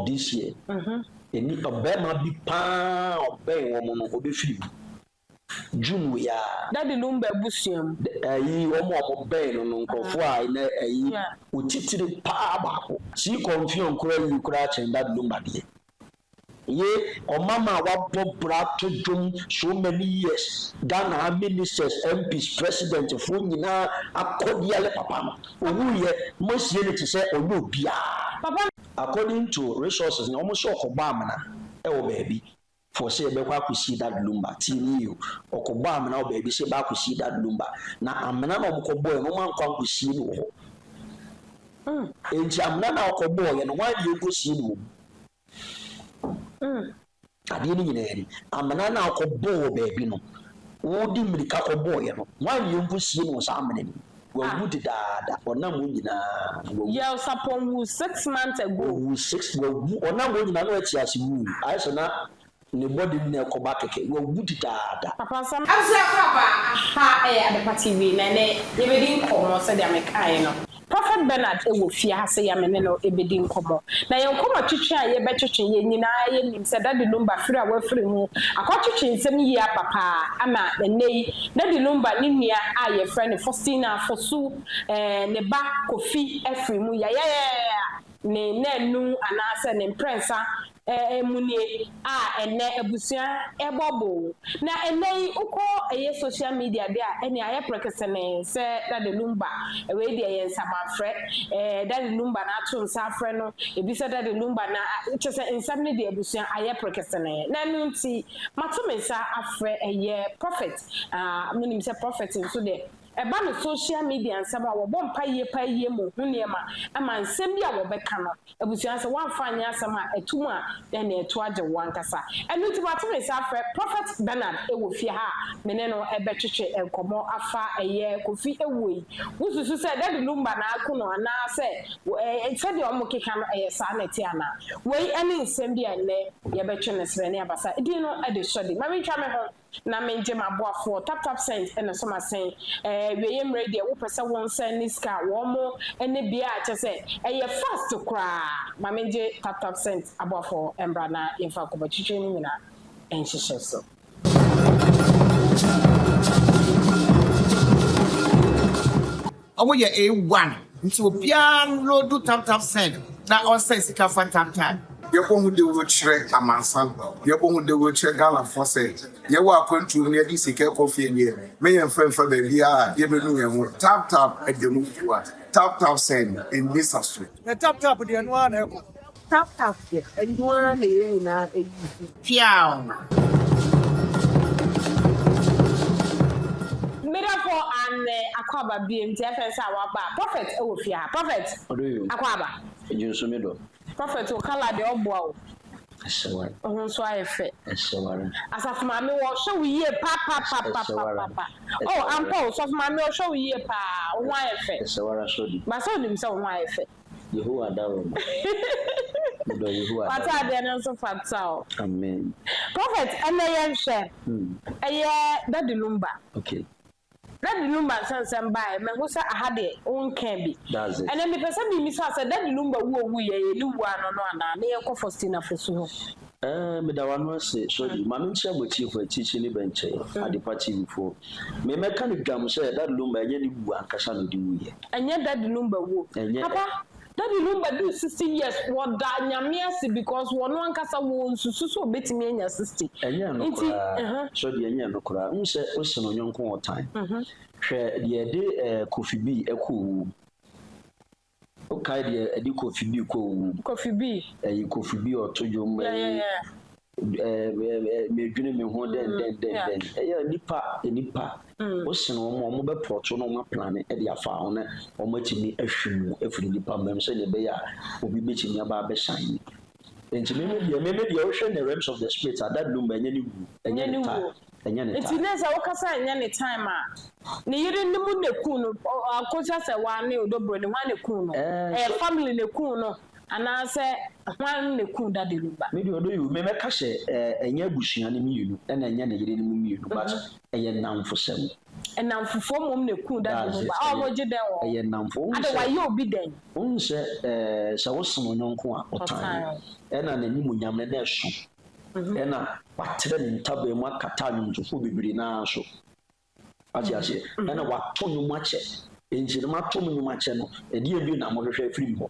of this year, ɛni ɔbarima bi paa a ɔbɛn wɔn no, ɔbɛfiri mu. June wei ara. Daddy Lumba abusua mu. Ɛyi, wɔn a wɔbɛn no no, nkurɔfoɔ a ɛnɛ ɛyi, otitire paa baako. Sii kɔnfiɔn koraa yi koraa kyɛn Daddy Lumba deɛ. Ye ɔmama a wabɔ bra to dwom so many years, Ghana ha ministers, MPs, president foɔ nyinaa akɔdiale papa no. Owuiɛ, moasie no te sɛ ɔnyɛ obiara. Papa. According to resources no, wɔn se ɔkɔbɔ amena wɔ baabi for sɛ yɛbɛkɔ akɔsie Dad Lumba. Tie no yie o, ɔkɔbɔ amena wɔ baabi sɛ yɛbɛ akɔsie Dad Lumba. Na amena no a wɔkɔbɔeɛ no, wɔn ankɔ ankɔsie no wɔ hɔ. Enti amena no a ɔkɔbɔeɛ no, hwan na yɛnkɔsie no wɔ mu? Adeɛ no nyinaa ni, amena no a wokɔbɔɔ wɔ baabi no, wode mmirika kɔbɔeɛ no, hwan na yɛnkɔsie no wɔ saa amena no mu? Wawu dedaada, ɔnam hɔ nyinaa no, wawu. Yaw Sarpong wu 6 months ago. Wawu six, wawu, ɔnam hɔ nyinaa na wate ase wui, ayɛ sɛ na ne body no na ɛkɔba kɛkɛ, wawu dedaada. Papa nsɛm. Abusuafo aba aha ɛyɛ Adepa TV na ɛnɛ yɛbɛdi nkɔmmɔ sɛdeɛ mekaeɛ no. Prophet Bernard wɔ fie ha sɛ ya me ne no bɛdi nkɔmmɔ. Na yɛn nkɔmmɔ twetwe a yɛbɛtwetwe, yɛn nyinaa yɛnim sɛ Daddy Lumba firi a wafiri mu akɔtwetwe nsɛm yie aba paa ama ɛnnɛ yi Daddy Lumba ne nua a yɛfrɛ no Faustina Fosu ne ba Kofi afiri mu yayayaya ne nnanu anaasɛ ne mprɛnsa mu nie a ɛnnɛ abusua bɔ boo. Na ɛnnɛ yi wokɔ ɛyɛ social media deɛ a ɛnneɛ ayɛ prekesenee sɛ Daddy Lumba wei deɛ yɛ nsamanfrɛ, ɛɛ Daddy Lumba na ato nsa afrɛ no, ebi sɛ Daddy Lumba na kyerɛ sɛ nsɛm no deɛ abusua ayɛ prekesenee. Na ɛno nti mato me nsa afrɛ ɛyɛ Prophet, ah monim sɛ Prophet nso deɛ ɛba no social media nsɛm a wɔbɔ mpaeɛ yie paa yie ma ɔhu nneɛma ma nsɛm bi a wɔbɛka no Abusua, sɛ woamfa anyɛ asɛm a ɛto mu a, ɛnneɛ ɛto agye wo ankasa. Ɛno nti mato me nsa afrɛ Prophet Bernard wɔ fie ha a me ne no bɛtwetwe nkɔmmɔ afa ɛyɛ Kofi awuo yi. Wosusu sɛ Daddy Lumba na aku no anaa sɛ sɛdeɛ wɔkeka no ɛyɛ saa na ɛte anaa? Wei ne nsɛm bi a ɛnnɛ yɛbɛtwe no serɛ ne abasa. Din no de Sɔdi. Ma mentwa me ho. Na mengye m'aboafoɔ. Tap tap send na ɛsɔ m'asen eh Wieɛ mmerɛ yi deɛ wopɛ sɛ wo nsɛn ne sika a wɔn ne bea a kyerɛ sɛ ɛyɛ fast koraa ma mengye tap tap send aboafoɔ mbra na yɛmfa nkɔmɔ twitwi no nyinaa nhyehyɛ so. Ɔmo yɛ A one nti obiara nloadu tap tap send na ɔnsɛn sika fa tap tap. Yɛbɔ ho dawuro kyerɛ amansan, yɛbɔ ho dawuro kyerɛ Ghanafoɔ sɛ yɛwɔ akwantuo mu na yɛde sika kɔ fie deɛ, mɛ yɛmfa mfa baabiara a yɛbɛnu yɛn ho. Tap tap ɛda mu fua, tap tap send, ɛnni sa so. Na tap tap deɛ ɛno ara na ɛkɔ. Tap tap deɛ ɛno ara na yɛn nyinaa ɛyi so. Piaw! Medafo anne akwaaba biem nti ɛfɛn sɛ a waba a prophet ɛwɔ fie ha prophet Ɔdɔ yo. akwaaba. Egye nso me dɔ. Prophet wo colour deɛ ɔboa wo. Ɛhyɛ Wo ho nso ayɛ fɛ. Ɛhyɛ ware. Asafo maame wɔhwɛ wo yie papapapapapa. Oh ampa o sɔfo maame ɔhwɛ wo yie paa wo ho ayɛ fɛ. Ɛhyɛ ware so di. Ba sɛ onim sɛ wo ho ayɛ fɛ. Yehowa dawuro ma. Medɔ Yehowa dawuro. W'ataadeɛ no nso fata o. Amen. Prophet ɛnɛ yɛnhwɛ. Ɛyɛ Daddy Lumba. Daddy Lumba nsɛnsɛm baeɛ mahu sɛ aha deɛ wonkaa bi. That's it. Ɛnɛ mepɛ sɛ memmisa wo sɛ Daddy Lumba wu a owuiɛ ɛyɛ ne wuo ano no anaa? Na yɛnkɔ Faustina Fosu hɔ. Ɛɛ meda w'ano ase Sɔdi. Ma menkyerɛ mo atiefo akyirikyiri ne bɛnkyɛe, Adepa TV foɔ. Me mɛka no dwam sɛ Daddy Lumba ɛnyɛ ne wu ankasa na ɔde wuiɛ. Ɛnyɛ Daddy Lumba wuo. Ɛnyɛ. Papa, Daddy Lumba duu 60 years, wɔda Nyame ase because wɔno ankasa wɔnsusu sɛ ɔbɛtumi anya 60. Ɛnyɛ ɛno Nti, koraa, ɛhã. Sɔdi, ɛnyɛ ɛno koraa. Wohu sɛ wosene wo yɔnko wɔ time. Hwɛ deɛ ɛde eh, Kofi B kɔɔ wuo mu. Wokae deɛ ɛde Kofi B kɔɔ wuo mu? Kofi B. Ɛyi Kofi B ɔto dwom ɛyi medwene me ho dɛn dɛn dɛn dɛn. Ɛyɛ nipa nipa. Wosene wɔn a wɔn bɛprɔto na wɔn aplane de afa ho na wɔn atumi ahwi mu afiri nipa mmam sɛdeɛ ɛbɛyɛ a obi bɛtumi aba abɛsan ni. Nti meme deɛ meme deɛ wohwɛ in the realms of the spirit a Daddy Lumba ɛnyɛ ne wuo ɛnyɛ ne time ɛnyɛ ne Nti time. ne sɛ wokasa ɛnyɛ ne time a ne yere ne mu na eku no akosua sɛ wane Odo Broni hwan na eku no ɛyɛ family na eku no anaasɛ hwan na eku Daddy Lumba. Me deɛ ɔdɔ yi o me mɛka sɛ ɛnyɛ abusua no mmienu ɛna ɛnyɛ ne yere no mu mmienu but ɛyɛ nnamfosɛm. Nnamfofoɔ mmom na ɛkuu Daddy That's Lumba it. a Ɛyɛ wɔgye dɛn wɔ hɔ? ɛyɛ nnamfo. Wohu Adɛn sɛ wayɛ obi dɛn? wohu sɛ ɛɛ sɛ wosen wo yɔnko a ɔtan Ɔtan wo. wo. Ɛna n'animuonyam no na ɛso. Ɛna watrɛ ne ntaban mu akata nnwomtofoɔ bebree no ara so. Wate aseɛ? Ɛna wato nnwom akyɛ. Enti no mato mo nnwom akyɛ no, ɛdeɛn bio na mohwehwɛ afiri me hɔ?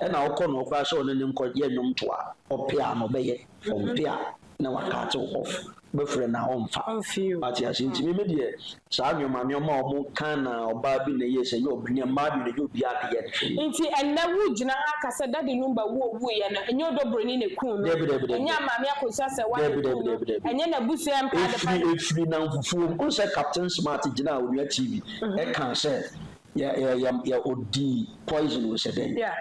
Ɛna wokɔ no hɔ koraa sɛ ɔne no nkɔyɛ nnwomtoɔ a, ɔpɛ a na ɔbɛyɛ, ɔmpɛ a na wakate wo off. Wobɛfrɛ no a ɔmfa. Wate aseɛ? Nti me me deɛ, saa nneɛma nneɛma a wɔka na ɔbaa bi na ɛyɛ sɛ ɛnyɛ ɔb mmaa bi na ɛnyɛ obiara na ɛyɛ no hwee. Nti ɛnnɛ wogyina ha ka sɛ Daddy Lumba wu a owuiɛ no, ɛnyɛ Odo Broni na ɛkuu no, Dabi dabi dabi ɛnyɛ dabi. Maame Akosua Serwaa na Dabi ɛkuu dabi no, dabi dabi. ɛnyɛ n'abusua mpa adepa Ɛfiri na. ɛfiri nnamfofoɔ mu. Wohu sɛ Captain Smart gyinaa Onua TV ɛkaa sɛ yɛ yɛ yɛ yɛ ɔdii poison o sɛ dɛn. Yeah.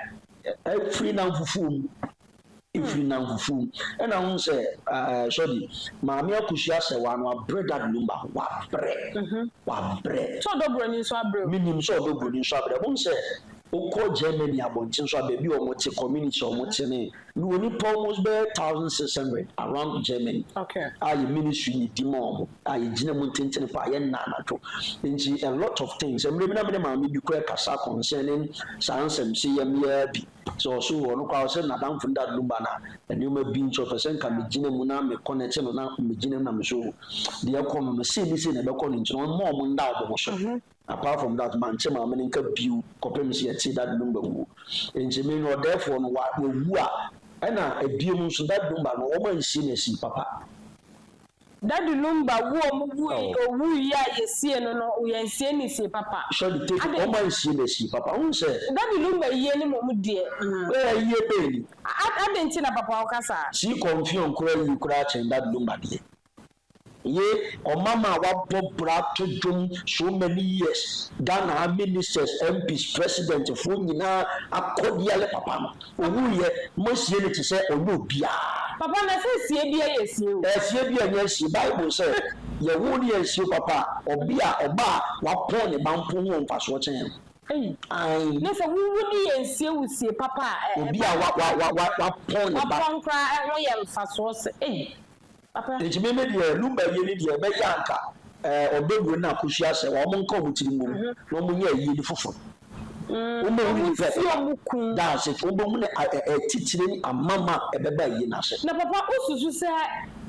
Ɛfiri nnamfofoɔ mu. Ɛfiri nnamfofoɔ mu. Ɛna wohu sɛ ɛɛ sɔdi Maame Akosua Serwaa no wabrɛ Daddy Lumba ho. Wabrɛ. Wabrɛ. Sɛ Ɔdɔ Broni nso abrɛ o. Menim sɛ Ɔdɔ Broni nso abrɛ. Wohu sɛ wokɔ Germany abɔnten so a baabi a wɔte community a wɔte ne Mewɔ nnipa almost bɛyɛ 1,600 around Germany a yɛ ministry yɛ di ma wɔn a yɛ gyina mu ntentene paa yɛ nna anadwo nti a lot of things mmerɛ bi na me ne maame bi koraa kasa concerning saa nsɛm se yɛ meaa bi sɛ ɔso ɔno koraa ɔsɛ nadamfo no dad lumba na nneɛma bi nti ɔpɛ sɛ nka me gyina mu na me connect no na me gyina mu na me so deɛ ɛkɔ no no sei ne sei na ɛbɛkɔ no nti no ɔmma wɔn nda wɔn ho so. Apart from that, mante maame no nka bio kɔpem sɛ yɛtee Daddy Lumba wuo. Nti me no ɔdɛɛfoɔ no wa wawu a, ɛna ɛbiom nso Daddy Lumba no wɔn ansie no asie papa. Daddy Lumba wu a ɔmo wui Oh. owui a yɛsie no no yɛnsie no sie papa. Shirley take Adɛn wɔn ansie no asie papa. Wohu sɛ. Daddy Lumba yie no mmom deɛ mm. Ɛɛ ayie bɛn ni? A adɛn nti na papa woka saa? Sii kɔnfiɔn koraa yie koraa kyɛn Daddy Lumba deɛ. Ye ɔmama a wabɔ bra to dwom so many years Ghana ha ministers, MPs, president foɔ nyinaa akɔdiale papa no owuiɛ moasie no te sɛ ɔnyɛ obiara. Papa na sɛ sie bia yɛ sie o. Ɛɛ sie bia nyɛ sie bible sɛ yɛ wo ne yɛ nsie papa a ɔbia ɔba a wapɔn ne ba mpo ho wɔ mfasoɔ kyɛn no. Ei Ae. Ne sɛ wo wu ne yɛ nsie wo sie papa a ɛ Obi a wa wa wa wa wapɔn ne ba. Wapɔn koraa ɛho yɛ mfasoɔ sɛ ei. Papa. Nti me me deɛ Lumba yie ne deɛ ɛbɛyɛ a anka ɛɛ ɔdɔ wura ne Akosua sɛ wɔn nka wɔn tiri mmom na wɔn nyɛ ayie no foforɔ. Wɔn bɛhu ne nipa ɛbɛba. That's it. Wɔn bɛhu ne atitire ne amama a ɛbɛba ayie no ase. Na papa wo susu sɛ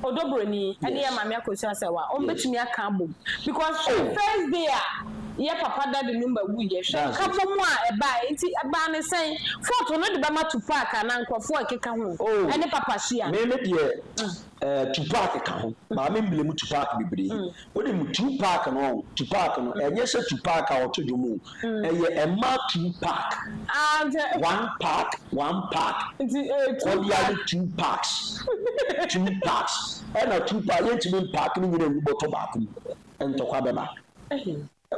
Ɔdɔ Broni ɛne yɛ Maame Akosua Serwaa wɔn bɛtumi aka abom because hwɛ first day a yɛ papa Daddy Lumba wuiɛ hwɛ nkabom a ɛbaeɛ nti ɛbaa ne sɛn fault no de bɛma Tupac anaa nkorɔfoɔ a ɛkeka ho ɛne Papa Shia no. Me me deɛ Eh, Tupac ka ho. Maame mblemu Tupac bebree. Wonim Tupac no ɔn, Tupac no, ɛnyɛ sɛ Tupac a ɔto dwom o. Ɛyɛ ɛmaa Tupac. Ah, nti. One pack, one pack. Nti eh, two Kɔbea pack. ne two packs. Two packs. Ɛna Tupac, yɛntumi mpack ne nyinaa ngu bɔtɔ baako mu. Ntɔkwa bɛba.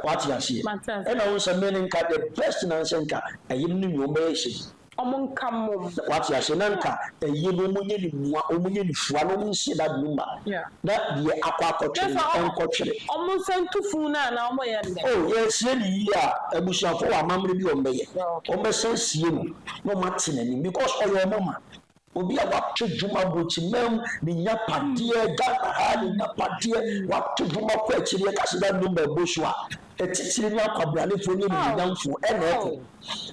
Wate aseɛ? Mate aseɛ. Ɛna wohu sɛ me no nka the best na sɛ nka ɛyere no nua ɔmo bɛyɛ sei. Ɔmo nka mmom. Wate aseɛ? Na nka ɛyere no ɔmo nyɛ no mua, ɔmo nyɛ no fua na ɔmo nsie that number. Yeah. Na deɛ akɔ akɔtwere no ɛnkɔtwere. Ɔmo nsa ntu funu no anaa ɔmo yɛ no dɛn? Oh, yɛresie no yie a, abusuafoɔ wɔ amammerɛ bi a ɔmo bɛyɛ. Yeah, okay. Ɔmo bɛsan asie no na ɔmo ate n'anim because ɔyɛ ɔmo ma. Obi a wato dwom abrokyiman ne nyapadeɛ, Ghana ha ne nyapadeɛ, wato dwom akɔ akyiri, yɛka sɛ that number bɔ so a, atitire ne akwabranefoɔ ne animuonyamfoɔ ɛna ɛkɔ.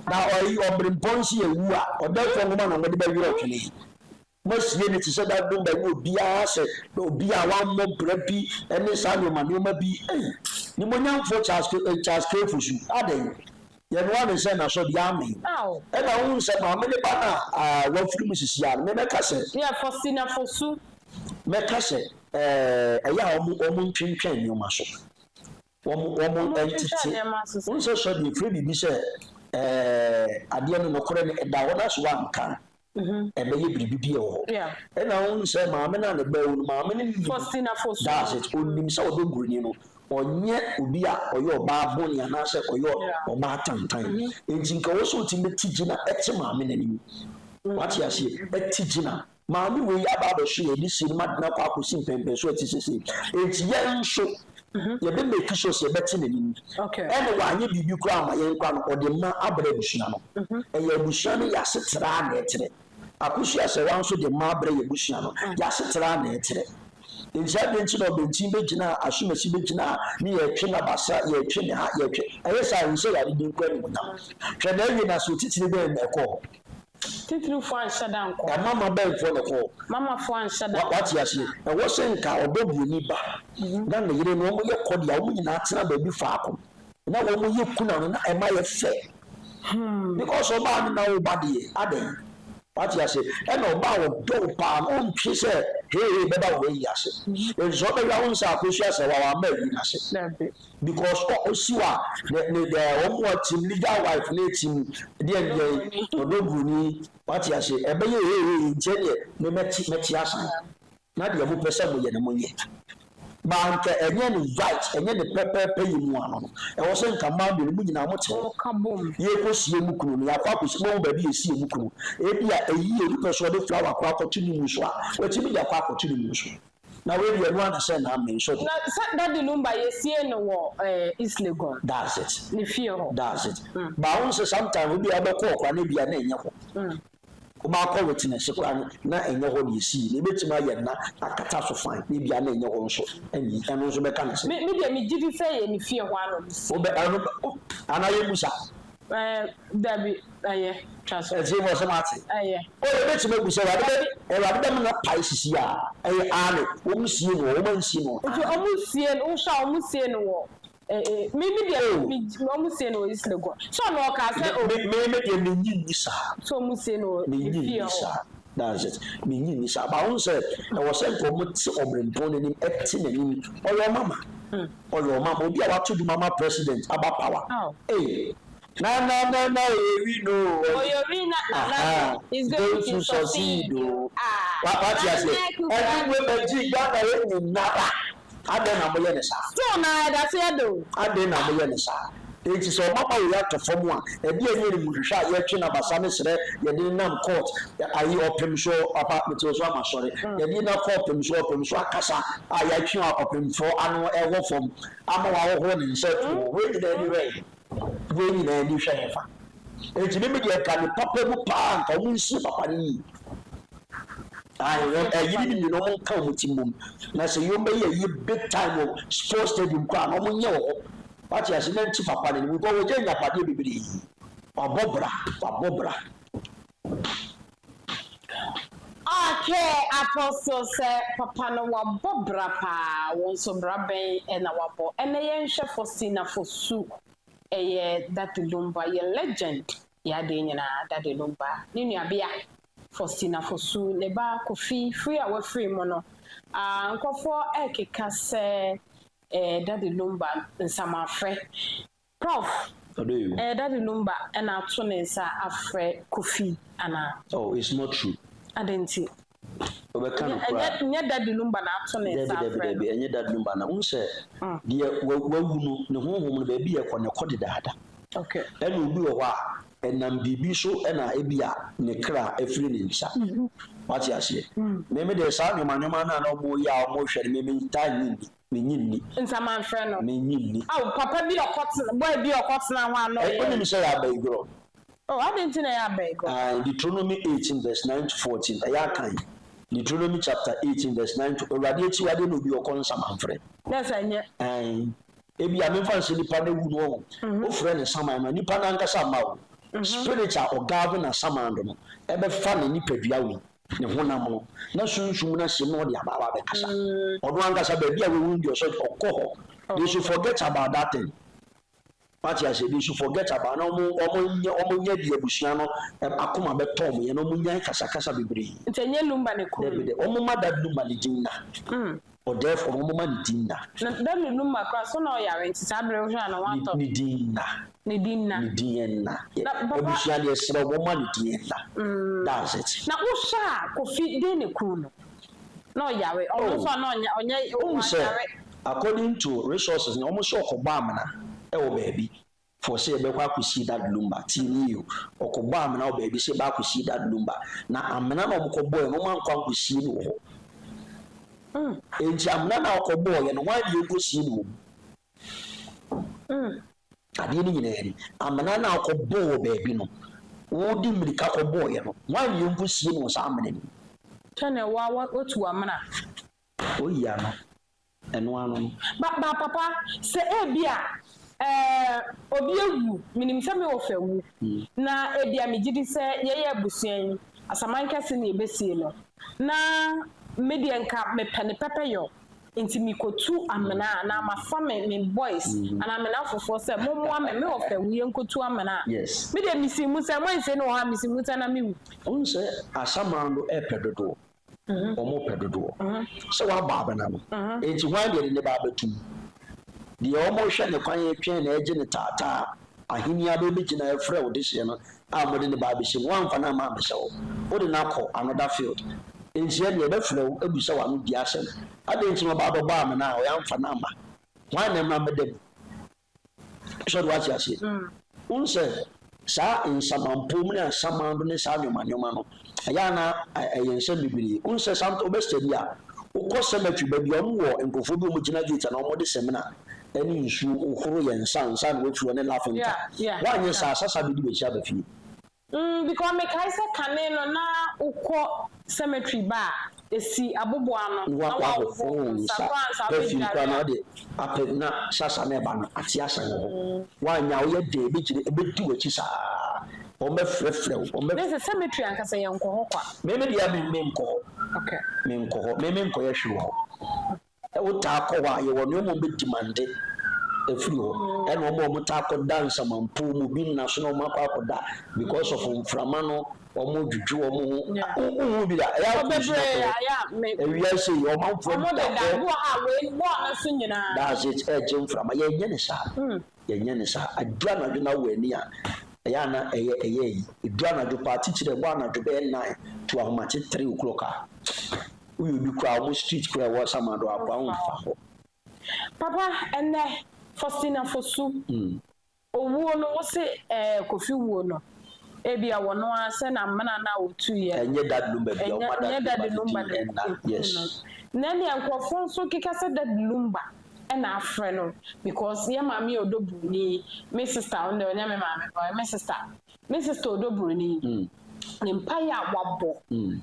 Na ɔyi ɔberempɔn nso yɛ wu a, ɔdɛɛfoɔ nwoma na wɔde bɛwerɛ ɔtwene. Moasie no te sɛ that number ne obiara sɛ obi a wammɔ bra bi ne saa nneɛma nneɛma bi. Ei, nimonyamfoɔ Charles, Charles K. Fosu, adɛn? Yɛnoa ne sɛ nasɔ deɛ amen. Ɛna wohu sɛ maame ne ba no a wafiri mu sisi a no me mɛka sɛ. Yɛ fɔsi na fɔsu. Mɛka sɛ ɛɛ ɛyɛ a wɔn wɔn ntwentwɛn nneɛma so. Wɔn wɔn ntete. Wohu sɛ sɔ deɛ efiri biribi sɛ ɛɛ adeɛ no nokorɛ no ɛda hɔ na so wanka. Ɛbɛyɛ biribi bi wɔ hɔ. Ɛna wohu sɛ maame no a ne ba awu no, maame no nim. That's it. Onim sɛ ɔdɔ buroni no, ɔnyɛ obi a ɔyɛ ɔbaa bɔne anaasɛ ɔyɛ ɔbaa tantan. Enti nka ɛwɔ sɛ ɔtumi te gyina te maame no anim. Wate aseɛ? Te gyina. Maame wei aba abɛso yɛn de sie no ma de no akɔ akɔsi mpɛnpɛnso a ɛte sesei. Enti yɛn nso, yɛbɛ make sure sɛ yɛbɛte n'anim. Ɛna wanyɛ biribi koraa amma yɛn koraa no, ɔde ma abrɛ abusua no. Ɛyɛ abusua no yɛ asetra na ɛkyerɛ. Akosua Serwaa nso de ma abrɛ yɛn abusua no, yɛ asetra na ɛkyerɛ. Enti adɛn nti na ɔbɛntin bɛgyina a, asomasi bɛgyina a, ne yɛtwe n'abasa, yɛtwe ne ha, yɛtwe. Ɛyɛ saa a, ɛnsɛ Awurade din kɔ animuonyam. Hwɛ na awie no ase, otitire bɛn na ɛkɔɔ hɔ? Titirifoɔ anhyɛ da ankɔ hɔ. Mama bɛnfoɔ na ɛkɔɔ hɔ? Mamafoɔ anhyɛ da ankɔ hɔ. Wate aseɛ? Ɛwɔ sɛ nka ɔdɔ buroni ba na ne yere no, wɔyɛ kɔ deɛ a, wɔn nyinaa tena baabi faako na wɔyɛ kuna no, na ɛma yɛ fɛ. Because ɔbaa no na wo ba deɛ, adɛn? Wate ase? Ɛna ɔbaa a ɔdɔ wo paa no, ɔntwe sɛ heihei bɛba wo ayi ase. Enti sɛ ɔbɛhwɛ a, wohu sɛ Akosua sɛ wa wamma ayi no ase. Because ɔ ɔsi hɔ a, ne ne dɛ wɔn a team legal wife ne team deɛ deɛ ɔdɔ buroni, wate ase? Ɛbɛyɛ heihei nti ɛneɛ me mɛte mɛte asan. Na deɛ mopɛ sɛ moyɛ no monyɛ. But anka ɛnyɛ no right, ɛnyɛ ne pɛpɛɛpɛ yi mu ano no, ɛwɔ sɛ nka mmaa mmienu mo nyinaa mote hɔ. Yɛrekɔsie mo kunu no, yɛakɔ akɔsie, moahu baabi a yɛsie mo kunu. Ebia ɛyi a obi pɛ sɛ ɔde flower koraa kɔto ne mu so a, watumi de akɔ akɔto ne mu so. Na wei deɛ ɛno ara na sɛ na me nso de. Na sɛ Daddy Lumba yɛsiee no wɔ East Legon. That's it. Ne fie hɔ. That's it. But wohu sɛ sometimes obi a wobɛkɔ hɔ koraa no ebia na ɛnyɛ hɔ. Wobakɔ witness koraa no na ɛnyɛ hɔ na esii na ebetumi ayɛ nna akata so fine na ebia na ɛnyɛ hɔ nso ɛne ɛno nso bɛka ne sɛ. Me me deɛ me gyidi sɛ yɛ ne fie hɔ ara na ɔmo sii. Wobɛ ɛno anaa yɛ musa. Ɛɛ dabi ɛyɛ twa so. Ɛtie fɔ sɛ mo ate. Ɛyɛ. O yɛbɛtumi abu sɛ awurade bɛ awurade bɛma no apae sisi a ɛyɛ aane wɔn sie no wɔ wɔn ansie no wɔ. Nti ɔmo sie no wohwɛ a ɔmo sie no wɔ Me me deɛ Oh. me ɔmo sie no wɔ East Legon. Sɛ ɔno ɔkaa sɛ Me o. me me me deɛ menyi nni saa. Sɛ ɔmo sie no wɔ ne Menyi fie nni hɔ. saa. That's it. Menyi nni saa. But wohu sɛ ɛwɔ sɛ nka ɔmo te ɔbrempɔn n'anim ɛte n'anim. Ɔyɛ ɔmama. Ɔyɛ ɔmama. Obi a wato dwom ama president aba power. Aw. Ei. Na na na na oyeri no o. Oyori na na na Aha. is going to succeed o. Ah. Wa wate Nana aseɛ. Akufo Ɛne Addo. wei bɛgye Ghana yɛ nyinara. Adɛn na moyɛ no saa? Still na ɛda so yɛ dɛ o. Adɛn na moyɛ no saa? Enti sɛ ɔmama wei atɔ fam a, ɛdeɛn ne animhwehwɛ a yɛtwe no abasa ne serɛ yɛde no nam court ayi ɔpem so papa mete wo so ama sɔre yɛde no akɔ ɔpem so ɔpem so akasa a yɛatwe ɔpemfoɔ ano ɛwɔ fam ama wahohoro ne nsa agu hɔ wei nyinaa ani hwɛ he? Wei nyinaa ani hwɛ hefa? Enti me me deɛ nka ne papa mu paa nka wɔn nsie papa no yie. Ɛyere ne mmienu wɔn nka wɔn ti mmom. Na sɛ yɔn bɛyɛ ayi big time wɔ sports stadium koraa na wɔn nyɛ wɔ hɔ. Wate ase na nti papa no anim because wɔgya nyapadeɛ bebree. Wabɔ bra, wabɔ bra. Okay Apostle sɛ papa no wabɔ bra paa wo nso bra bɛn na wabɔ ɛnɛ yɛnhwɛ Faustina Fosu ɛyɛ Daddy Lumba yɛ legend yɛ adeɛ nyinaa Daddy Lumba ne nuabea Faustina Fosu ne ba Kofi firi a wafiri mu no ah nkurɔfoɔ ɛkeka sɛ eh Daddy Lumba nsamafrɛ Prof. Ɛyɛ Daddy Lumba na ato ne nsa afrɛ Kofi anaa? Oh, it's not true. Adɛn nti? Wobɛka no koraa. Ɛnyɛ Daddy Lumba na ato ne nsa Dabi, afrɛ dabi, no. dabi, ɛnyɛ Daddy Lumba na. Wohu sɛ, deɛ wawu no, ne honhom no, baabi a ɛkɔ no, ɛkɔ dedaada. Okay. Ɛna obi wɔ hɔ a, ɛnam biribi so na ebia ne kra afiri ne nsa. Wate aseɛ? Me, me deɛ saa nneɛma nneɛma no a na wɔyɛ a wɔhwɛ no, me, mentaa nnye nni. Mennye nni. Nsamanfrɛ no. Mennye nni. Ao, papa bi a ɔkɔtena, boy bi a ɔkɔtena hɔ a na ɔyɛ. Wonim sɛ ɛyɛ abayigorɔ? Oh, adɛn nti na ɛyɛ abayigorɔ? Ae, Deuteronomy 18 verse 9 to 14, ɛyɛ akan. Deuteronomy chapter 18 verse 9 to, Awurade akyiwadeɛ na obi ɔkɔ nsamanfrɛ. Na sɛ ɛnyɛ. Ae, ebia memfa no sɛ nipa no awu no ɔho, wofrɛ no saman no a, nipa no ankasa mma o. Spirit a ɔgovern asaman do no, ɛbɛfa ne nipadua wei. Ne honam no, na sunsum no ahyem na ɔde aba aba abɛkasa. Ɔno ankasa baabi a wawu no deɛ ɔsɛ ɔkɔ hɔ. They should forget about that thing. Wate aseɛ? They should forget about na wɔn wɔn nyɛ wɔn nyɛ deɛ abusua no akoma bɛtɔ wɔn yɛ na wɔn nyae kasakasa bebree. Nti ɛnyɛ Lumba ne kunu no? Dabi dabi, wɔn ma Dad Lumba ne din na. Ɔdɛɛfoɔ no wɔn ma ne din nna. Na Daniel Lumba koraa so na ɔyare nti saa bere wohwɛ a na watɔ. Ne din nna. Ne din nna. Ne din nna. Na papa. Abusua deɛ serɛ wɔn ma ne din nna. That's it. Na wohwɛ a Kofi den ne kunu no na ɔyare ɔno nso a na ɔnyɛ ɔnyɛ Wohu sɛ wanyare. according to resources no wɔn sɛ ɔkɔbɔ amena wɔ baabi. For sɛ yɛbɛkɔ akɔsie Dad Lumba, tie me yie o, ɔkɔbɔɔ amena wɔ baabi sɛ yɛbɛ akɔsie Dad Lumba, na amena no a wɔkɔbɔeɛ no, wɔankɔ ankɔsie no wɔ hɔ. Enti amena no a ɔkɔbɔeɛ no, hwan na yɛnkɔsie no wɔ mu? Adeɛ no nyinaa ni, amena no a ɔkɔbɔɔ wɔ baabi no, wode mmirika kɔbɔeɛ no, hwan na yɛnkɔsie no wɔ saa amena no mu? Sɛdeɛ woa woatu amena. Oyi ano. Ɛno ano no. Ba ba papa, sɛ ebia ɛɛ obi awu, menim sɛ me wɔfa awu, na ebia megye di sɛ yɛyɛ abusua yi, asaman kɛse na yɛbɛsie no, na me deɛ nka mepɛ ne pɛpɛyɔ, nti mekɔtu amena anaa mafa me boys anaa me nnamfofoɔ sɛ mommoa me, me wɔfa awu, yɛnkɔtu amena a, me deɛ mesi mu sɛ moansie no wɔ hɔ a, mesi mu sɛ na mewu. Wohu sɛ asaman no ɛpɛ dodoɔ. Wɔpɛ dodoɔ. Sɛ wabɔ abena no, enti hwan deɛ de ne ba abɛto mu? Deɛ wɔrehwɛ ne kwan retwɛn na ɛregye no taataa ahenni aba bɛgyina ɛfrɛ wo dehyeɛ no a mode ne ba abɛhyɛ mu, woamfa no amma ammɛhyɛ hɔ. Wode no akɔ another field. Enti ɛnneɛ ɛbɛfrɛ wo abisa wo ano di asɛm. Adɛn nti na ɔba abɛbɔ amena a ɔyɛ amfa no amma? Hwan na ɛmmra mmɛda mu? So wate aseɛ? Wohu sɛ saa nsamanpɔw mu ne asamando ne saa nneɛma nneɛma no, ɛyɛ a na ɛyɛ nsɛm bebree. Wohu sɛ sometimes wobɛ study a, wokɔ cemetery baabi a wɔwɔ nkurɔfoɔ bi a wɔgyina gate anaa wɔde samina ne nsuo hohoro yɛn nsa ansa na wɔafiri hɔ ne laughing Woanyɛ saa a, sasa bɛdi w'akyi aba fie. Mm because mekae sɛ kane no na wokɔ cemetery ba a, esi aboboano na wahohoro wo nsa koraa ansa perfume koraa na wode apɛ na sasa na ɛba no ate asan wɔ hɔ. Woanyɛ a woyɛ dɛn ebegyina ebedi w'akyi saa. Wɔbɛfrɛfrɛ wo wɔbɛ. Ne sɛ cemetery ankasa yɛnkɔ hɔ kwa. Me me deɛ me menkɔ hɔ. Okay. Menkɔ hɔ. Me menkɔyɛ hwee wɔ hɔ. Wotaa kɔ hɔ a, yɛwɔ nneɛma a wɔbɛdimande afiri hɔ. Ɛna wɔn a wɔtaa kɔda nsamanpɔw mu, bi nna so na wɔakɔ akɔda because of mframa no, wɔdwodwo wɔn ho. Wohu bi da? Ɛyɛ akɔ nsu na kɔ. Awia sei, ɔmanfoɔ da hɔ. That's it, ɛregye mframa. Yɛnyɛ ne saa. Yɛnyɛ ne saa. Aduru anadwo na wɔ ani a, ɛyɛ a na ɛyɛ ɛyɛ ayi. Ɛduru anadwo paa, titire ɛbɔ anadwo bɛyɛ 9 to ahomakye 3 o'clock a, Woyɛ obi koraa a ɔmo street koraa ɛwɔ Asamando akoa wo nfa hɔ. Papa ɛnɛ Faustina Fosu owuo no wo se ɛɛ Kofi wuo no ebia wɔno ara sɛ n'amena no a ɔtuiɛ no Ɛnyɛ Daddy Lumba bia ɛnyɛ ɔma ɛnyɛ Daddy Daddy Lumba Lumba ne na din ɛnna ɛkuu no yes. Na ɛnneɛ nkorɔfoɔ nso keka sɛ Daddy Lumba ɛna afrɛ no because yɛ maame yɛ ɔdɔ buroni me sister ɔno deɛ ɔnyɛ me maame ɔyɛ me sister Me sister ɔdɔ broni ne mpaeɛ a wabɔ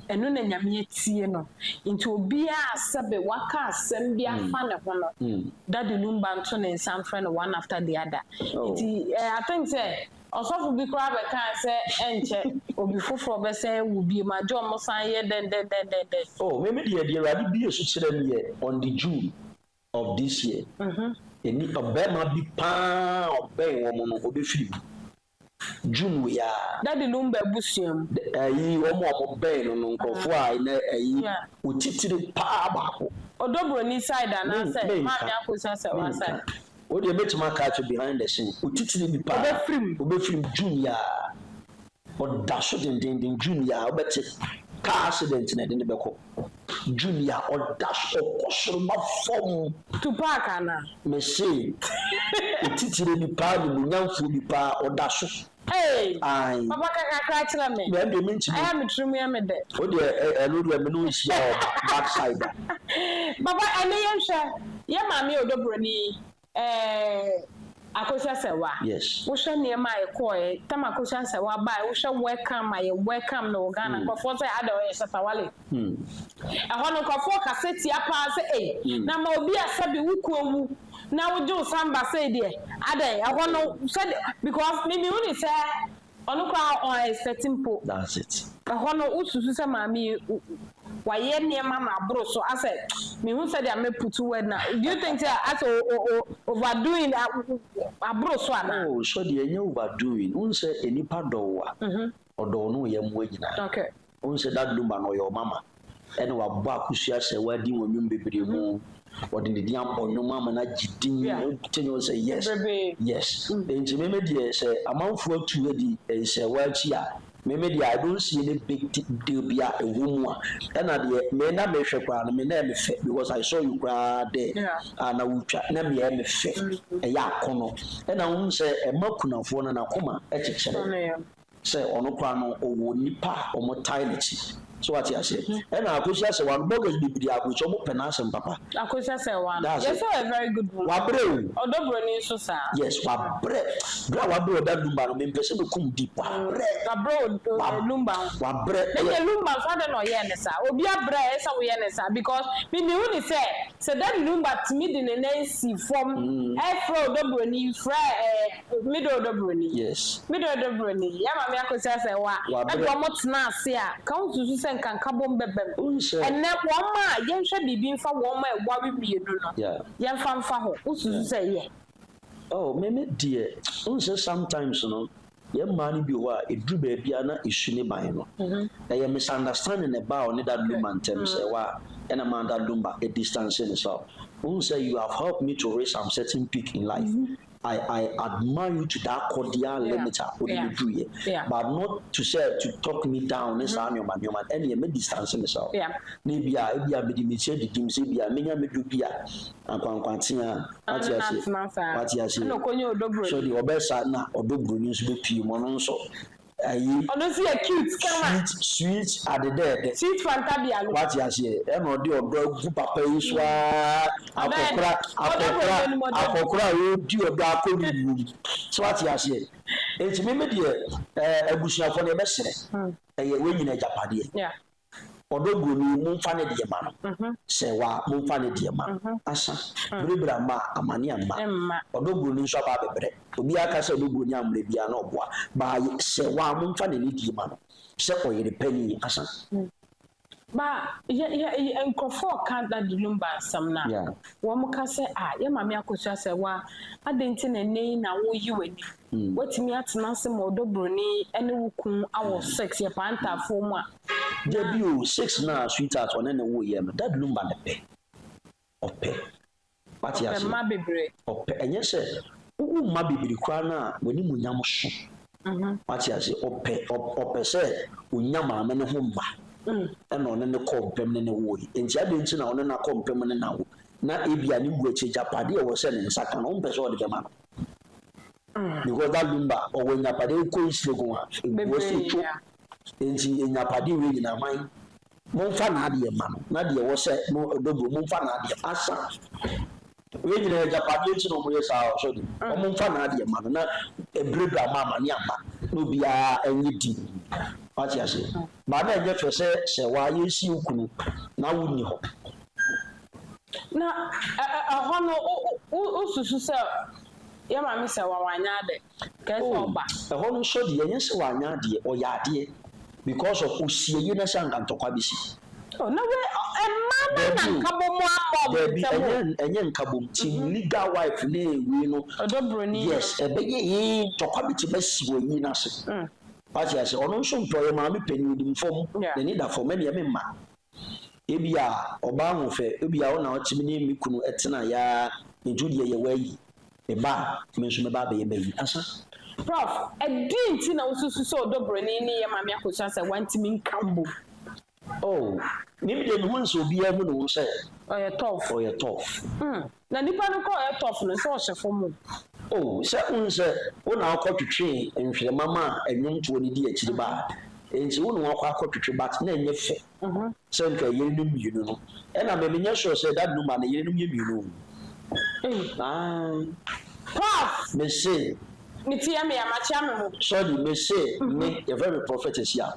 ɛno na Nyame atie no nti obiara a sɛbe waka asɛm bi afa ne ho no Daddy Lumba nto ne nsa mfrɛ no one after the other nti eh, I think sɛ ɔsɔfo bi koraa bɛkaa sɛ ɛnkyɛ obi foforɔ bɛsan awu biom agye ɔmo san yɛ dɛn dɛn dɛn dɛn dɛn. Oh me me deɛ deɛ Awurade bue so kyerɛ me yɛ on the June of this year ɛni ɔbarima bi paa a ɔbɛn wɔn no ɔbɛfiri mu June wei ara. Daddy Lumba abusua mu. Ɛyi wɔn a wɔbɛn no no nkurɔfoɔ a ɛnɛ ɛyi otitire paa baako. Odo Broni side anaasɛ Maame Akosua Serwaa side. Wo deɛ mɛtumi aka akyerɛ behind the scene otitire bi paa. Ɔbɛfiri mu. Ɔbɛfiri mu June yi ara. Ɔda so dendenden June yi ara wobɛte car accident na ɛde no bɛkɔ. June yi ara ɔda so ɔkɔ soro ba fam. Tupac anaa? Mese otitire bi paa nimuonyamfoɔ bi paa ɔda so. Ei! Ae. Papa ka kakra kyerɛ me. Me ɛndeɛ mentumi. Ɛyɛ a me tirim yɛ me dɛ. Wo deɛ ɛno deɛ me ne wo nhyia wɔ back side a. Papa ɛnɛ yɛnhwɛ yɛ maame Odo Broni Eh Akosua Serwaa, Yes. wohwɛ nneɛma a ɛkɔɔɛ, tam Akosua Serwaa baeɛ, wohwɛ welcome a yɛ welcome no wɔ Ghana, nkurɔfoɔ sɛ adɛ ɔyɛ Shatta Wale. Ɛhɔ no nkurɔfoɔ kasa tia paa sɛ ei, na ma obi a sɛbe wo kuo wu na wogye wo san ba sei deɛ, adɛn, ɛhɔ no sɛde, because me mehu ne sɛ Ɔno koraa ɔn expect mpo. That's it. Ɛhɔ no wo susu sɛ maame yi wayɛ nneɛma ma aboro so asɛ mehu sɛdeɛ mɛ put word na do you think sɛ asɛ o o overdoing aboro so anaa? Oh sɔ deɛ ɛnyɛ overdoing wohu sɛ nnipa dɔ wo a ɔdɔ wo ne wo yɛmmoa nyinaa. Okay. Wohu sɛ that Lumba no ɔyɛ ɔmama ɛna wabɔ akosua sɛ wadi wɔ nnwom bebree mu ɔde ne din abɔ nnwom ama no agye din wote nnwom sɛ yes yes nti meme deɛ sɛ amanfoɔ atu adi sɛ wakyi a meme deɛ I don't see any big deal bi a ɛwɔ mu a ɛna deɛ me na mehwɛ koraa no me na ɛme fɛ because I saw you koraa dɛ a na wotwa na me ɛme fɛ ɛyɛ akɔnɔ ɛna wohu sɛ ɛma kunafoɔ no n'akoma ɛkyekyere. Sɛ ɔno koraa no ɔwɔ nnipa a wɔtae n'akyi. So wate aseɛ? Ɛna Akosua Serwaa no bloggers bebree aburokyire ɔmo pɛ n'asɛm papa. Akosua Serwaa no That's yɛ it. sɛ ɔyɛ very good woman. Wabrɛ o. Ɔdɔ broni nso saa. Yes wabrɛ. Berɛ a wabrɛ ɔda Lumba no mempɛ sɛ mekum deep. Wabrɛ. Wabrɛ o Lumba ho. Wabrɛ. Na deɛ Lumba nso adɛn na ɔyɛɛ ne saa? Obi abrɛ a ɛyɛ sɛ woyɛ ne saa because me mehu ne sɛ sɛ Daddy Lumba tumi de ne nan si fam ɛfrɛ ɔdɔ broni frɛ ɛɛ me dɔ ɔdɔ broni. Yes. Me dɔ dɔ broni, yɛ maame Akosua sɛ wa Wabrɛ. ɛde wɔn tena ase a, ka wo susu sɛ nka nkabom bɛba mu. Wohu sɛ. Ɛnɛ wɔn a yɛnhwɛ biribi mfa wɔn a ɛware mmienu no, Yeah. yɛmfa mfa hɔ, wo susu sɛ ɛyɛ? Oh, me me deɛ, wohu sɛ sometimes no, yɛn mmaa no bi wɔ hɔ a, ɛduru baabi a na ɛsu ne ban no. Ɛyɛ misunderstanding na ɛbaa ɔne Dad Lumba ntam sɛ wa ɛna maa Dad Lumba distance ne self. Wohu sɛ you have helped me to reach some certain peak in life. I I admire you to that cordial limit a wode me duruiɛ but not to sɛ to talk me down ne saa nneɛma nneɛma no ɛnneɛ mɛ distance myself na ebia ebia mede me ti adidi mu sɛ ebia menya me dɔ bi a akwankwatea a wate aseɛ wate aseɛ so deɛ ɔbɛsa na ɔdɔ buroni nso bɛpie mu ɔno nso Ayi. Ɔno nso yɛ cute kama. Sweet sweet ade dɛɛdɛ. Sweet fanta bialo. Wate aseɛ ɛna ɔde ɔdɔ agu papa yi so aa akɔkora akɔkora akɔkora a ɔredi ɔdɔ akɔ ne wuo mu so wate aseɛ eti me me deɛ ɛɛ abusuafoɔ no yɛbɛsrɛ ɛyɛ wei nyina agyapadeɛ. Ɔdɔ buroni momfa ne deɛ ma no sɛ wa momfa ne deɛ ma no asa berebere amma a amane amma ɔdɔ buroni nso aba abɛbrɛ obiara ka sɛ ɔdɔ buroni ammrɛ biara na ɔboa baa sɛ wa momfa n'ani die ma no sɛ ɔyere panin asa. Ba yɛ yɛ yɛ nkurɔfoɔ reka Daddy Lumba nsɛm no a, wɔn ka sɛ ah yɛ maame Akosua sɛ wa adɛn nti na ɛnnɛ yi na woreyi w'ani Woatumi atena ase ma ɔdɔ buroni ne wo kun awo six yɛ paa ntaafoɔ mu a. Dabi o, six no a sweetheart ɔne no wo yɛ no, Dad Lumba no pɛ, ɔpɛ, wate Ɔpɛ aseɛ, mma bebree. ɔpɛ, ɛnyɛ sɛ wowo mma bebree koraa no a w'animuonyam so, wate aseɛ, ɔpɛ, ɔpɛ sɛ ɔnya maame no ho mma, ɛna ɔne no kɔɔ mpam ne no woeɛ, enti adɛn nti na ɔne no akɔ mpam ne no awo, na ebia ne wu akyi agyapadeɛ a ɛwɔ sɛ ne nsa ka no, wompɛ sɛ ɔde bɛma no. Because that lumba ɔwɔ enyapade ekɔ East Legon a eguɔ sɛ etwo nti enyapade wei nyinaa hwan momfa n'adeɛ ma no na deɛ ɛwɔ sɛ mo dobro momfa n'adeɛ asa wei nyinaa agyapadeɛ nti na wɔyɛ saa ɔsɔ de wɔn mfa n'adeɛ ma no na ebire ama amane ama na obiara ɛnyɛ di wate ase baa na ɛnyɛ fɛ sɛ sɛ wayɛ si okunu na wonni hɔ. Na ɛhɔ no wosusu sɛ yɛ maame sɛ wa wanyɛ ade kɛɛ sɛ ɔba. Oh ɛhɔ no nso deɛ ɛnyɛ sɛ wanyɛ adeɛ ɔyɛ adeɛ because of ɔsieyie na sɛ anka ntɔkwa bɛsi. Oh na wei mmaa no na nkabom amma ɔmo Dabi ntɛm o. ɛnyɛ ɛnyɛ nkabom team legal wife ne wei no. Ɔdɔ broni no. Yes ɛbɛyɛ ee ntɔkwa bɛtumi asi wɔ ayie no ase. Wate aseɛ ɔno nso mpɛ ɔyɛ maame panin ɔnim fam n'ani da fam ɛnneɛ memma. Ebia ɔbaa ho fɛ, ebia wo na ɔte me ne me kunu tenaeɛ ara nti wo deɛ yɛ w'ayi. Me ba a, me nso mɛba abɛyɛ m'ayi. Asa. Prof, ɛdeɛn nti na wosusu sɛ ɔdɔ broni ne yɛ maame Akosua sɛ wantumi nka mbom? Oh, me deɛ mehu no sɛ obiara hu ne ho sɛ. Ɔyɛ tough. Ɔyɛ tough. Hmm, na nipa no koraa ɔyɛ tough no sɛ ɔhyɛ fam o. Oh, sɛ wohu sɛ wo na wokɔ twetwee nhwerema maa nnwomtoɔ no di akyiri ba a, enti wo na wakɔ akɔ twetwe but na ɛnyɛ fɛ sɛ nka yerenom mmienu no. Ɛna me menyɛ sure sɛ Dad Numa ne yerenom yɛ mmienu o. Ae. Prof! Mese. Me ti yɛ me ya, makyea me ho. Sorry, mese me, yɛfrɛ me Prophet Asia.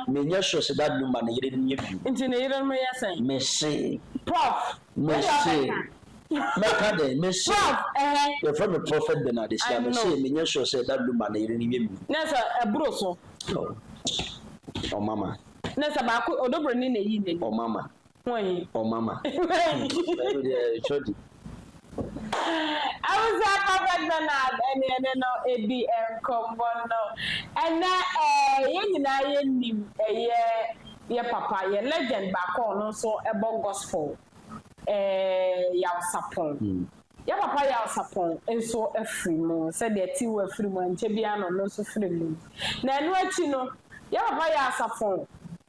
Menyɛ sure sɛ Dad Numa ne yerenom yɛ mmienu. Nti ne yerenom yɛ sɛn? Mese. Prof! Mese. Mɛka dɛn? Mese. Prof, ɛhɛ. Yɛfrɛ me Prophet Bernard Asia. I know. Mese menyɛ sure sɛ Dad Lumba ne yere no yɛ mmienu. Na sɛ ɛboro so. Oh. Ɔmama. Na sɛ baako, Odobroni na eyi n'ani. Ɔmama. Wɔn. Ɔmama. Ɛno deɛ ɛtwa di. Abusua Prophet Bernard ɛne ɛne no edi nkɔmmɔ no. Ɛnɛ ɛɛ yɛn nyinaa yɛnim ɛyɛ yɛ papa, yɛ legend baako a ɔno nso ɛbɔ gospel. Eh, Yaw Sapɔn. Yɛ papa Yaw Sapɔn nso afiri mu, sɛdeɛ Tiwa afiri mu, ankyɛ biara na ɔno nso firi mu. Na ɛno akyi no, yɛ papa Yaw Sapɔn,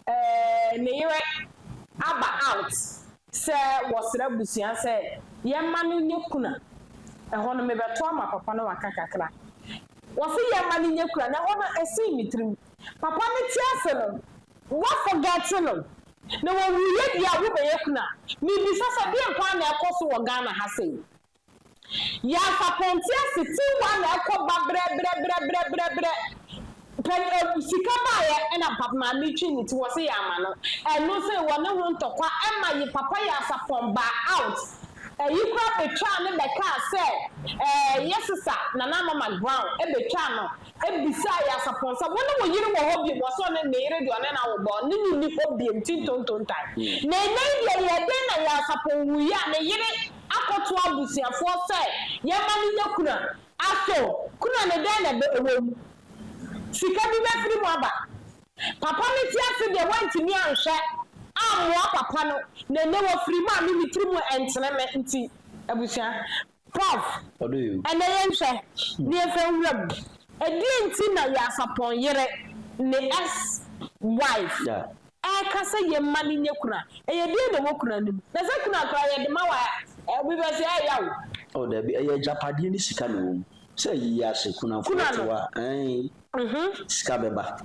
eh, ne yere aba out sɛ wɔsrɛ abusua sɛ yɛmma no nyɛ kuna. Ɛhɔ no mebɛto ama papa no waka kakra. Wɔse yɛmma no nyɛ kuna, na ɛhɔ no ɛsee me tirim. Papa no te ase no. Wa forget no na wawuiɛ deɛ a wobɛyɛ kuna. Mebisa sɛ deɛn paa na ɛkɔ so wɔ Ghana ha sei? Yasapɔn te ase tiwa na ɛkɔ ba brɛbrɛbrɛbrɛbrɛ pɛ ɛ sika baeɛ ɛna papa maame twi ne ti wɔ se yɛ ama no ɛno se wɔ ne ho ntɔkwa ɛma ye papa Yasapɔn baa out ɛyi koraa bɛtwaa ne bɛkaa sɛ ɛɛ yɛ sesa Nana Ama McBrown ɛbɛtwaa no bisaa Yasapɔn sɛ, Wo ne wo yere wɔ hɔ biom? Ɔse ɔne ne yere deɛ ɔne no awo ba, ɔne no nni hɔ biom, tintontontan. Na ɛnnɛ yi deɛ ɛyɛɛ dɛn na Yasapɔn wuiɛ a ne yere akɔtoa abusuafoɔ sɛ yɛmma no nyɛ kuna? Aso kuna no dɛn na ɛwɔ mu? Sika bi bɛfiri mu aba? Papa no te ase deɛ woantumi anhwɛ ammoa papa no, na ɛnnɛ wafiri mu a me me tiri mu ɛntene me nti abusua Prof. Ɛnnɛ yɛnhwɛ na yɛmfa nwura mu. Ɛdeɛn nti na Yasapɔn yere, ne ex wife, ɛreka sɛ yɛmma no nyɛ kuna? Ɛyɛ deɛn na ɛwɔ kuna no mu? Na sɛ kuna koraa yɛde ma wo a, obi bɛse ɛyɛ wo. Oh dabi, ɛyɛ agyapadeɛ ne sika na ɛwɔ mu. Sɛ ayi ase kunafoɔ te hɔ a, ɛɛn. Sika bɛba.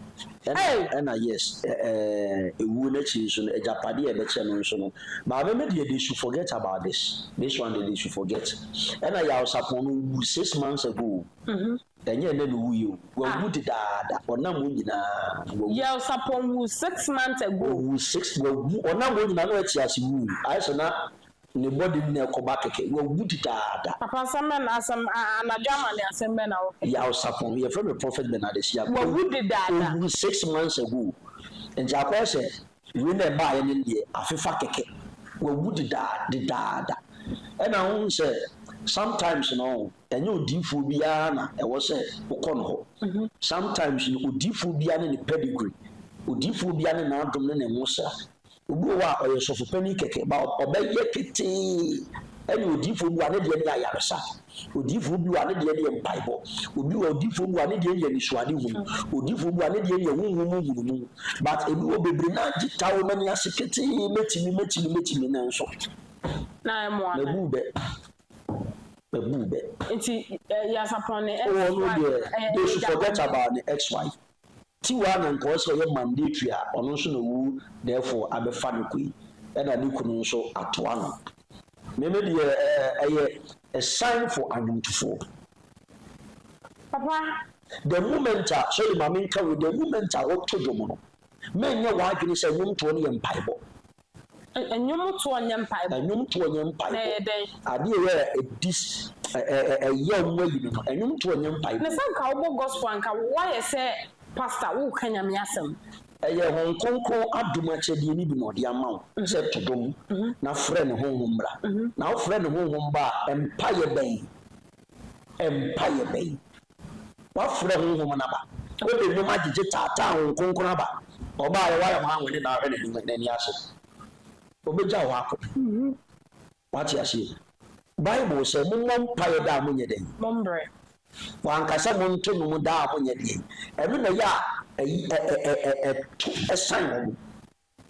Ɛna ɛna yes ɛɛ ewuo no akyi nso no agyapadeɛ a ɛbɛkyɛ no nso no maame no deɛ they should forget about this this one deɛ they should forget ɛna Yaw Sapon no owu 6 months ago ɛnyɛ ɛnɛ na owu yɛ o wawu dedaada ɔnam hɔ nyinaa wawu. Yaw Sapon wu 6 months ago. Owu six wawu ɔnam hɔ nyinaa na ɔte ase wu ayɛ sɛ na ne body no na ɛkɔba kɛkɛ wawu dedaada. Papa, asɛm bɛn na asɛm anadwo ama ne asɛm bɛn na wɔka? Yaw Sapon, yɛfrɛ me Prophet Bernard Asiako. Wawu dedaada. Owu 6 months ago nti akɔyɛ sɛ wei na ɛbaayɛ no deɛ afefa kɛkɛ wawu dedaa dedaada. Ɛna ho sɛ sometimes no ɛnyɛ odiifoɔ biara na ɛwɔ sɛ wokɔ no hɔ. Sometimes no odiifoɔ biara ne ne pedigree, odiifoɔ biara ne n'adom ne ne nwosra. Obi wɔ hɔ a ɔyɛ sɔfopanin kɛkɛ ba ɔbɛyɛ ketee. Ɛne odiifoɔ bi wɔ a ne deɛ ne yɛ ayaresa, odiifoɔ bi wɔ a ne deɛ ne yɛ mpaebɔ, obi wɔ odiifoɔ bi wɔ a ne deɛ ne yɛ anisoadehunu, odiifoɔ bi wɔ a ne deɛ ne yɛ honhom nhunumu. But ebi wɔ bebree na agye tawo n'ani ase ketee mɛtumi mɛtumi mɛtumi ne nso. Na ɛmoa no. Mabu bɛ. Mabu bɛ. Nti Yasapɔn ne Oh, ɔno ex-wife deɛ they should forget about ne ex-wife. Tiwa na nka ɔsɛ ɔyɛ mandatory a ɔno nso na owu, therefore abɛfa ne kɔ yi ɛna ne kunu nso atoa no. Meme deɛ ɛyɛ a sign for anwomtofoɔ. Papa. The moment a, sorry, maame nka wei, the moment a wɔto dwom no, mɛnyɛ w'adwene sɛ nnwomtoɔ no yɛ mpaebɔ. Nnwomtoɔ nyɛ mpaebɔ. Nnwomtoɔ nyɛ mpaebɔ. Na ɛyɛ dɛn? Adeɛ yɛ ɛdi ɛyɛ ɔmo ayi no no, nnwomtoɔ nyɛ mpaebɔ. Na sɛ nka wobɔ gospel anka woayɛ sɛ pastor woka Nyame asɛm. Ɛyɛ Honhom Kronkron adom akyɛdeɛ no bi na ɔde ama wo sɛ to dwom na frɛ ne honhom mmra. Na wofrɛ ne honhom ba a, mpaeɛ bɛn? Mpaeɛ bɛn? Woafrɛ honhom no aba. Wode nnwom agyegye taataa Honhom Kronkron aba. Ɔbaeɛ woayɛ ho anwene na ahwɛ n'anim n'ani ase. Ɔbɛgya wo akɔ. Wate aseɛ? Bible sɛ mommɔ mpaeɛ da a monyɛ dɛn? Mombrɛ. Wankasa monto nnwom da a monyɛ deɛn? Ɛno na ɛyɛ a ɛyi ɛ ɛ ɛ ɛto ɛsan wɔn.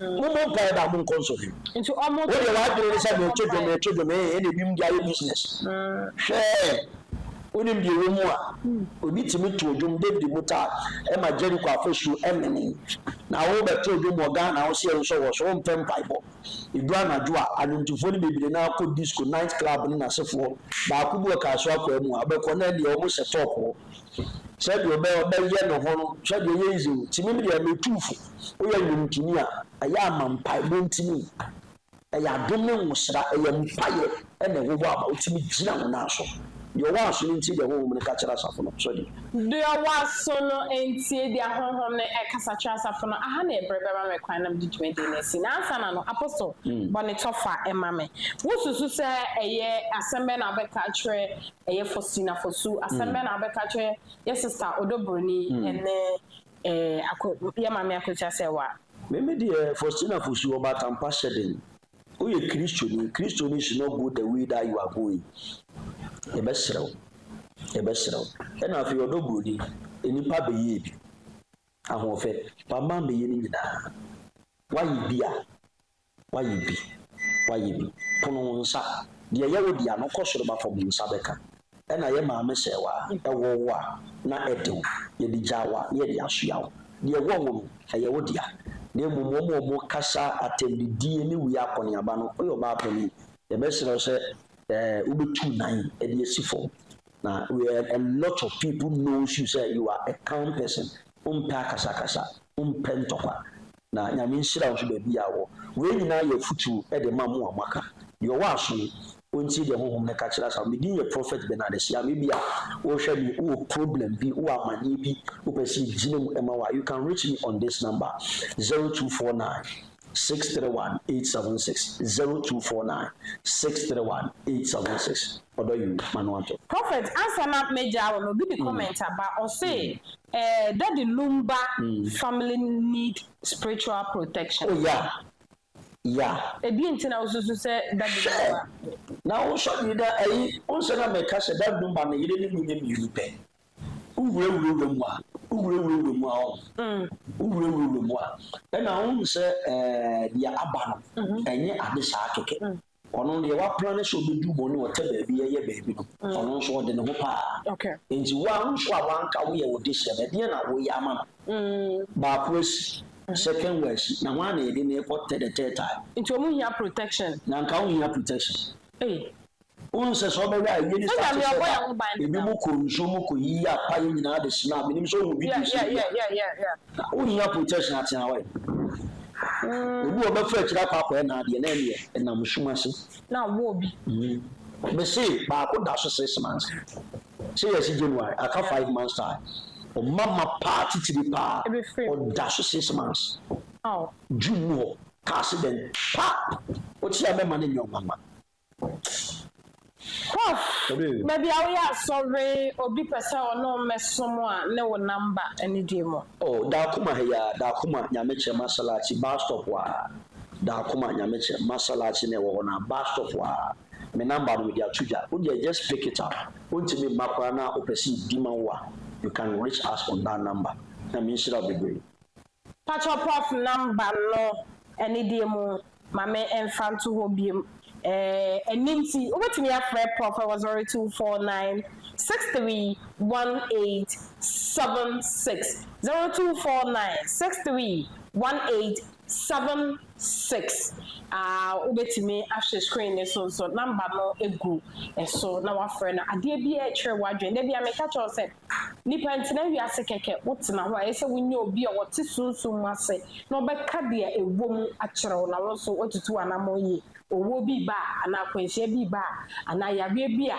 Mommɔ mpaeɛ da a monkɔ nsɔhwɛ mu. Nti ɔmo. Wo deɛ w'adwene ne sɛ meto dwom meto dwom ee ɛna ebinom de ayɛ business. Hwɛ, wonim deɛ ɛwɔ mu a, obi tumi to dwom David Muta ɛma Jericho afasuo ɛmene. Na wobɛto dwom wɔ Ghana wo sɛ yɛnsɔ wɔ so wompɛ mpaebɔ. Edu anadwo a, anwomtofoɔ no bebree no ara kɔ disco, night club ne n'asefoɔ. Baako bi wɔ Kasoa kwaa mu a, wobɛkɔ na ɛndeɛ wɔn hyɛ top hɔ. Sɛdeɛ ɔbɛ ɔbɛyɛ ne ho no, sɛdeɛ ɛyɛ easy o. Nti me deɛ metu fo, woyɛ nnwomtoni a, ɛyɛ ama mpaebɔ ntimi. Ɛyɛ adom ne nwosra, ɛyɛ mpaeɛ ɛna ɛwɔ hɔ ama wotumi gyina wo nan so. Deɛ ɔwɔ aso no ntie deɛ Honhom no ka kyerɛ asafo no. Sɔde. Deɛ ɔwɔ aso no ntie deɛ Honhom no ɛkasa kyerɛ asafo no. Aha na ɛberɛ bɛma me kwan na mede dwumadie no asi. Na ansa na no, Apostle, bɔ ne tɔfa ma me. Wosusu sɛ ɛyɛ asɛm bɛn na wobɛka akyerɛ ɛyɛ Faustina Fosu? Asɛm bɛn na wobɛka akyerɛ yɛ sister Odo Broni ɛne Ako yɛ maame Akosua Serwaa? Meme deɛ, Faustina Fosu, ɔbaatan pa hyɛ den. Woyɛ Kristoni, Kristoni should not go the way that you are going. Yɛbɛsrɛ wo, yɛbɛsrɛ wo. Ɛna afei ɔdɔ buroni, nnipa bɛyɛɛ bi. Ahoɔfɛ, wamma ammɛyɛ ne nyinaa. Woayɛ bi a, woayɛ bi, woayɛ bi. Pono wo nsa, deɛ ɛyɛ wo dea no kɔ soro ba fam wo nsa bɛka. Ɛna yɛ maame sɛ wo a, ɛwɔ wo a, na ɛde wo. Yɛde gyaa wo a, na yɛde asoa wo. Deɛ ɛwɔ wo no, ɛyɛ wo dea. Na mmom wɔn a wɔkasa atɛmdidie ne wei akɔneaba no, woyɛ ɔbaa panin, yɛbɛsrɛ wo sɛ eh, wobɛtu nan de asi fam. Na we a lot of people knows you sɛ you are a calm person, wompɛ akasakasa, wompɛ ntɔkwa. Na Nyame nhyira wo nso baabi a wɔ. Wei nyinaa yɛ afutuo de ma mo a moaka. Deɛ ɔwɔ aso no, ɔntie deɛ Honhom no ka kyerɛ asafo. Me din yɛ Prophet Bernard Asiam. Ebia wohwɛ me, wowɔ problem bi, wowɔ amaneɛ bi, wopɛ sɛ yɛgyina mu ma wo a, you can reach me on this number, 0249 631 876, 0249 631 876. Ɔdɔ you, ma no atɔ. Prophet, ansa na mɛgyaa wo no, obi de comment aba, ɔse eh, Daddy Lumba family need spiritual protection. Oh yeah. Ɛdeɛn nti na wosusu sɛ Daddy Hwɛ! Lumba? Na wo nso de na ayi, wo nsɛ na meka sɛ Daddy Lumba ne yere ne no nyɛ mmienu pɛ. Wo wurawurawura mu a, wo wurawurawura mu a ɔho, wo wurawurawura mu a, ɛna wohu sɛ ɛɛ deɛ aba no, ɛnyɛ ade saa kɛkɛ. Ɔno deɛ waplane sɛ ɔbɛdu bɔne ɔtɛ baabi ɛyɛ baabi no, ɔno nso ɔde ne ho paa. Nti wo a wo nso a wanka woyɛ wo dehyɛ no, ɛdeɛn na woyɛ ama no? Baako asi, second one asi, na hwan na yɛde no rekɔ the third time? Nti ɔmo hia protection. Na nka wo hia protection. Ei. Wohu sɛ sɛ ɔbɛhwɛ a yie ne Sɛ start Nyame sɛ ɔbɔ ba yɛn ho ban ebi deda. mo kɔ nsuo mu kɔ yiyi apa yɛ nyinaa de snap menim sɛ wohu videos no bi a. Na wo hia protection atena hɔ ɛ. Obi wɔ ɔbɛfa akyire akɔ akɔyɛ n'adeɛ na ɛneɛ ɛnam sum ase. Na awɔ obi. Mese baako da so 6 months sɛ yɛsi January aka 5 months time ɔma ma paa titiri paa Ɛbɛfiri mu. ɔda so 6 months Aw. June mu hɔ car accident pa wote a mɛma no nyɛ ɔnwanwa. Prof, baabi a woyɛ asɔre, obi pɛ sɛ ɔne wo mmɛsom a, ne wo number ne deɛ mu. Oh, Daakoma ha yi ara, Daakoma Nyamekyɛ Masalakyi bus stop hɔ ara, Daakoma Nyamekyɛ Masalakyi na ɛwɔ hɔ no ara, bus stop hɔ ara. Me number no mede ato dwa, wo deɛ just pick it up, wontumi mma koraa na wopɛ sɛ yɛdi ma wo a, you can reach us on that number. Nyame nhyira wo bebree. Pakyɛw Prof number no ɛne deɛ mu ma me nfa nto hɔ biom ɛɛ ɛne nti wobɛtumi afrɛ Prof ɛwɔ 0249 63 18 76, 0249 63 18 76. Aa, wobɛtumi ahwɛ screen ne so nso, number no egu ɛso na wafrɛ no. Adeɛ bi a ɛkyerɛ w'adwene da bi a meka kyerɛw sɛ nipa ntena wiase kɛkɛ, wotena hɔ a ɛyɛ sɛ wonya obi a wɔte sunsum mu ase na ɔbɛka deɛ ɛwɔ mu akyerɛ wo na wo nso woatutu w'anammɔn yie. Owuo bi ba a, anaa akwanhyia bi ba a, anaa yareɛ bi a,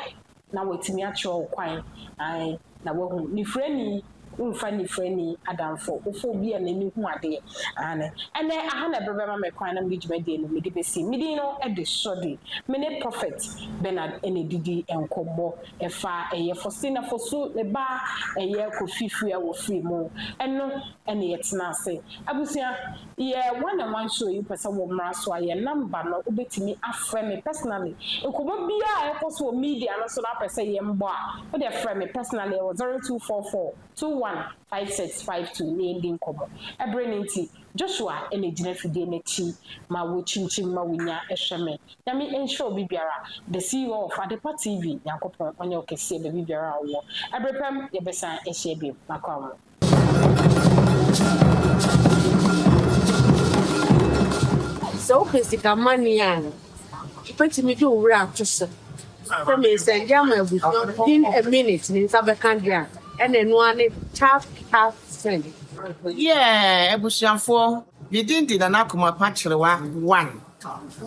na watumi akyerɛ wo kwan ae na wahu nifirani. Womfa nifirani adamfo, wofa obi a n'ani hu adeɛ ane. Ɛnɛ aha na ɛberɛ bɛma me kwan na mede dwumadie no mede bɛsi. Me din no de Sɔdi. Me ne Prophet Bernard ɛna didi nkɔmmɔ ɛfa ɛyɛ Faustina Fosu ne ba ɛyɛ Kofi Firi a wɔfiri mu ɛno ɛne yɛtena ase. Abusua, yɛ one on one show yi, pɛ sɛ wɔ mmara so a, yɛ number no wobɛtumi afrɛ me personally. Nkɔmmɔ biara a ɛkɔ so wɔ media no so na apɛ sɛ yɛmbɔ a, wode frɛ me personally ɛwɔ 0244 215652 na yɛndi nkɔmmɔ. Ɛberɛ no nti, Joshua ɛna gyina fidie n'akyi ma wɔkyinkyim ma wonya ɛhwɛ me. Nyame nhyira obi biara. The CEO of Adepa TV, Nyankopɔn ɔnyɛ wo kɛseɛ baabi biara a wowɔ. Ɛberɛ pɛm yɛbɛsan ahyia bio. Makɔ mo. Sɛ wopɛ sika money a, wobɛtumi de wo werɛ ato so sɛ mesend ama abusua within a minute ne nsa bɛka deɛ a, ɛna ɛno ara ne Tap Tap Send. Yeah, abusuafoɔ, me din di Nana Akoma Pakyerewa one.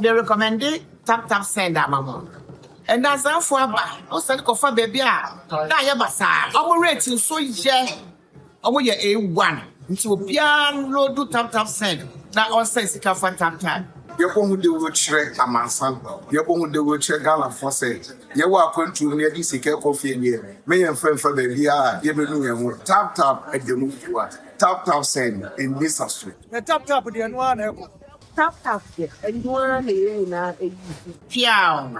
Me recommend Tap Tap Send ama mo. Ɛnansanfo aba, wosane kɔfa baabi a na ayɛ basaa. Ɔmo rate nso yɛ, ɔmo yɛ A1. Nti obiara load Tap Tap Send na ɔnsend sika fa Tap Tap. Yɛbɔ ho dawuro kyerɛ amansan, yɛbɔ ho dawuro kyerɛ Ghanafoɔ sɛ yɛwɔ akwantuo mu na yɛde sika kɔ fie deɛ, mɛyɛ mfa baabi a yɛbɛnu yɛn ho. Tap Tap ɛda mu a, Tap Tap Send ɛnni sa so. Na Tap Tap deɛ, ɛno ara na ɛkɔ. Tap Tap deɛ, ɛno ara na yɛn nyinaa ɛyi. Piaw.